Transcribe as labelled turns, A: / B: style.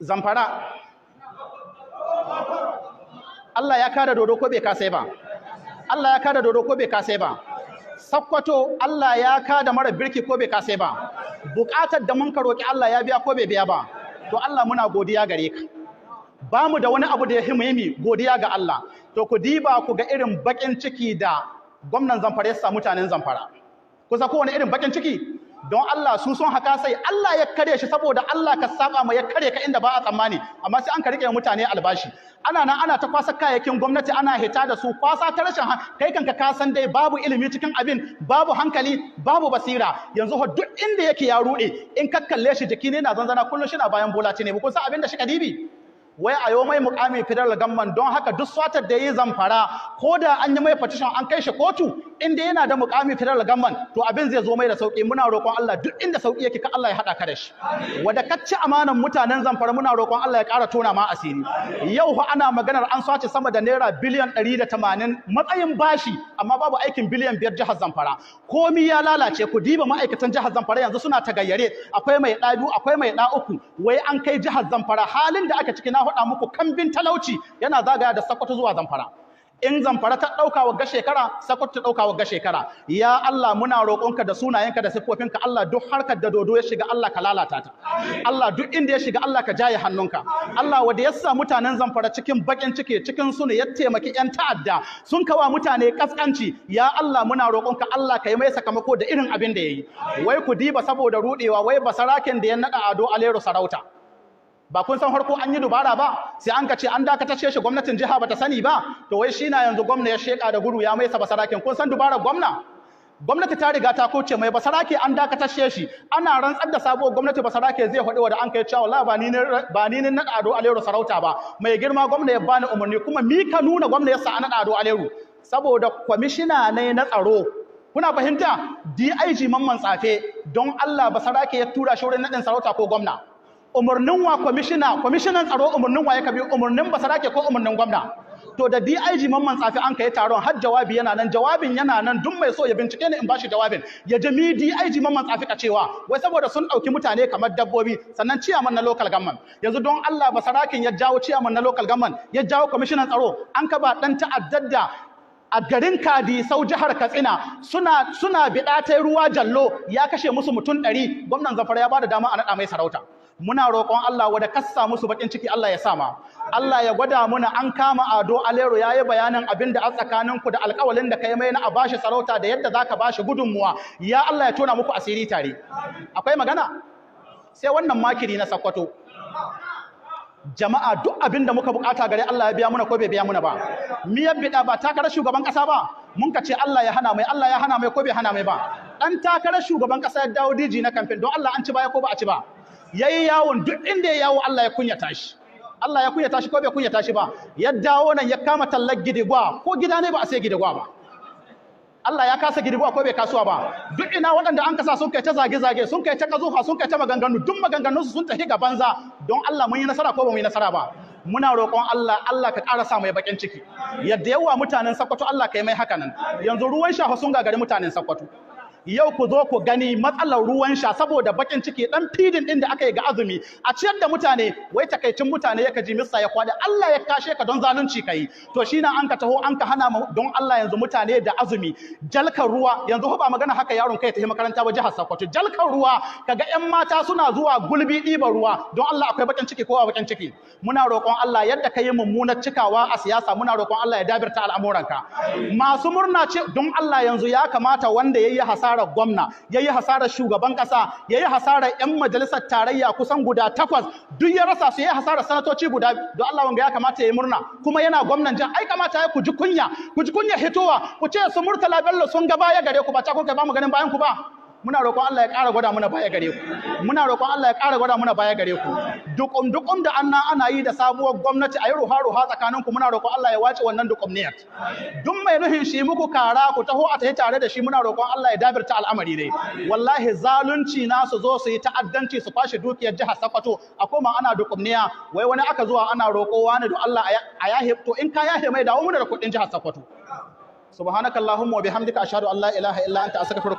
A: Zamfara, Allah ya kada dodo ko bai kasai ba? Allah ya kada dodo ko bai kasai ba? Sakkwato, Allah ya kada mara birki ko bai kasai ba? Bukatar da mun ka roki Allah ya biya ko bai biya ba? To Allah, muna godiya gare ka. Ba mu da wani abu da ya muhimmi godiya ga Allah. To ku diba ku ga irin bakin ciki da gwamnan Zamfara ya sa mutanen Zamfara. Kusa kowane irin bakin ciki, don Allah su son haka sai Allah ya kare shi, saboda Allah ka saba ma ya kare ka inda ba a tsammani. Amma sai an ka rike mutane albashi, ana nan ana ta kwasa kayayyakin gwamnati, ana hita da su, kwasa ta rashin kai kanka ka san dai babu ilimi cikin abin, babu hankali, babu basira. Yanzu duk inda yake ya rude. In ka kalle shi, jiki ne na zanzana, kullum shi na bayan Bola ne. Kun san abin da shi kadibi? Wai a yo mai mukami federal government. Don haka duk swatar da yi Zamfara, ko da an yi mai petition an kai shi kotu, inda yana da mukami federal government, to abin zai zo mai da sauki. Muna roƙon Allah, duk inda sauki yake, ka Allah ya hada ka da shi. Wanda ka ci amanan mutanen Zamfara, muna roƙon Allah ya ƙara tona ma asiri. Yau fa ana maganar an sace sama da naira biliyan 180 matsayin bashi, amma babu aikin biliyan 5 jihar Zamfara. Komi ya lalace. Ku diba ma'aikatan jihar Zamfara, yanzu suna ta gayyare, akwai mai ɗa biyu, akwai mai ɗa uku. Wai an kai jihar Zamfara halin da aka ciki. Na faɗa muku, kambin talauci yana zagaya da Sokoto zuwa Zamfara. In Zamfara ta ɗauka wa ga shekara, Sokoto ta ɗauka wa ga shekara. Ya Allah, muna roƙonka da sunayenka da siffofinka. Allah, duk harkar da dodo ya shiga, Allah ka lalata ta. Allah, duk inda ya shiga, Allah ka jaye hannunka. Allah, wanda ya sa mutanen Zamfara cikin bakin ciki, cikin su ne ya taimaki yan ta'adda sun kawa mutane kaskanci, ya Allah, muna roƙonka, Allah ka yi mai sakamako da irin abin da yayi. Wai ku diba, saboda rudewa, wai basaraken da ya naɗa Ado Alero sarauta, ba kun san harko an yi dubara ba, sai an ka ce an dakatar shi, gwamnatin jiha bata sani ba. To wai shi na yanzu gwamna ya sheka da gudu ya mai sa basaraken. Kun san dubarar gwamna? Gwamnati ta riga ta kauce mai basarake, an dakatar shi. Ana rantsar da sabuwar gwamnati, basarake zai faɗi wa da an kai cewa wallahi ba ni ne naɗa Ado Alero sarauta ba, mai girma gwamna ya bani umarni. Kuma mi ka nuna gwamna ya sa a naɗa Ado Alero? Saboda kwamishina ne na tsaro, kuna fahimta, DIG Mamman Tsafe. Don Allah, basarake ya tura shi wurin naɗin sarauta ko gwamna? Umarnin wa kwamishinan tsaro, umarnin wa ya kabi? Umarnin basarake ko umarnin gwamna? To da DIG Mamman Tsafi an kai taron, har jawabi yana nan, jawabin yana nan. Duk mai so ya bincike ni in bashi jawabin ya ji mi DIG Mamman Tsafi ka cewa. Wai saboda sun dauki mutane kamar dabbobi. Sannan ciyaman na local government, yanzu don Allah, basarakin ya jawo ciyaman na local government, ya jawo kwamishinan tsaro, an ka ba dan ta'addar da a garin Kadi sau jihar Katsina suna biɗa ta ruwa jallo, ya kashe musu mutum 100. Gwamnan Zamfara ya bada dama a naɗa mai sarauta. Muna roƙon Allah, wanda kassa musu bakin ciki, Allah ya sama. Allah ya gwada muna an kama Ado Alero yayi bayanin abin da a tsakaninku da alƙawalin da kai mai na a bashi sarauta da yadda zaka bashi gudunmuwa. Ya Allah ya tona muku asiri tare. Akwai magana sai wannan makiri na Sakkwato. Jama'a, duk abin da muka bukata gare Allah ya biya muna ko bai biya muna ba? Mi ya bida? Ba takarar shugaban kasa ba? Mun ka ce Allah ya hana mai. Allah ya hana mai ko bai hana mai ba? Dan takarar shugaban kasa ya dawo DG na campaign. Don Allah, an ci baya ko ba a ci ba? Yayi yawon, duk inda ya yawo Allah ya kunyata shi. Allah ya kunyata shi ko bai kunyata shi ba? Ya dawo nan ya kama tallar gidigwa, ko gida ne ba a sai gidigwa ba. Allah ya kasa gidigwa ko bai kasuwa ba? Duk ina waɗanda an kasa sun kai ta zage-zage, sun kai ta kazuha, sun kai ta maganganu, duk maganganunsu sun tafi ga banza. Don Allah, mun yi nasara ko ba mu yi nasara ba? Muna roƙon Allah, Allah ka ƙara sa mai bakin ciki. Yadda yawa mutanen Sokoto, Allah ka yi mai haka nan. Yanzu ruwan sha sun gagari mutanen Sokoto. Yau ku zo ku gani matsalar ruwan sha saboda bakin ciki, dan feeding din da aka yi ga azumi a ciyar da mutane, wai takaicin mutane ya kaji missa ya kwade. Allah ya kashe ka don zalunci kai. To shi na an ka taho an ka hana mu. Don Allah, yanzu mutane da azumi, jalkar ruwa, yanzu ba magana haka yaron kai tafi makaranta ba jihar Sokoto. Jalkar ruwa, kaga ƴan mata suna zuwa gulbi ɗiban ruwa. Don Allah, akwai bakin ciki ko ba bakin ciki? Muna roƙon Allah, yadda ka yi mummunar cikawa a siyasa, muna roƙon Allah ya dabirta al'amuranka. Masu murna ce, don Allah, yanzu ya kamata wanda yayi hasarar gwamna, yayi hasarar shugaban kasa, yayi hasarar ƴan majalisar tarayya kusan guda takwas, duk ya rasa su, yayi hasarar sanatoci guda, don Allah wanga ya kamata yayi murna? Kuma yana gwamnan jiha. Ai kamata ya ku ji kunya, ku ji kunya hitowa ku ce su Murtala Bello sun ga baya gare ku. Ba ta kun kai ba mu ganin bayan ku ba. Muna roƙon Allah ya ƙara gwada muna baya gare ku. Muna roƙon Allah ya ƙara gwada muna baya gare ku. Dukum dukum da anna ana yi da sabuwar gwamnati, ayi ruha ruha tsakanin ku, muna roƙon Allah ya wace wannan dukum niyat. Duk mai nuhin shi muku kara, ku taho a tafi tare da shi, muna roƙon Allah ya dabirta al'amari ne. Wallahi zalunci na su zo su yi ta'addanci, su kwashe dukiyar jihar Sokoto, a koma ana dukumniya, wai wani aka zuwa ana roƙo wani don Allah a yahe. To in ka yahe mai, dawo muna da kuɗin jihar Sokoto. Subhanakallahumma wa bihamdika, ashhadu an la ilaha illa anta, astaghfiruka.